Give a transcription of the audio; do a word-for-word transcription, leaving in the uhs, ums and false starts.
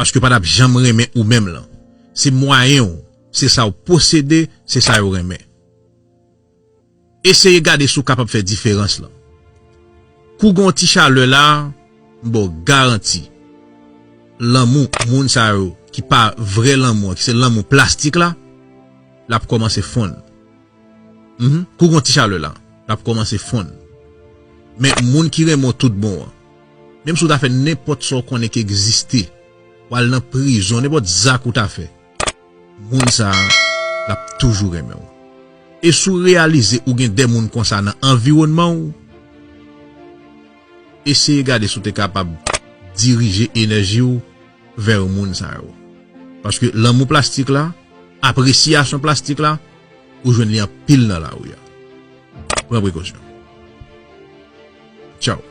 Paske yo pa t ap janm renmen ou menm lan. Se mwayen w, se sa w posede, se sa yo renmen. Eseye gade si w kapab fè diferans lan. Kou gen yon ti chalè la, m ba w garanti, lanmou moun sa yo ki pa vrè lanmou an, ki se lanmou plastik la, l ap kòmanse fonn. Mhm. Kou gen yon ti chalè la, l ap kòmanse fonn. Men moun ki renmen w tout bon an, menm si w ta fè nenpòt sa w konnen ki egziste, w al nan prizon, nenpòt zak ou ta fè, moun sa a, l ap toujou renmen w. E si w reyalize ou gen de moun konsa nan anviwònman w, eseye gade si w te kapab dirije enèji w vè moun sa yo. Paske lanmou plastik la, apresyasyon plastik la, ou jwenn li anpil nan lari a. Pran prekosyon. Tchaw.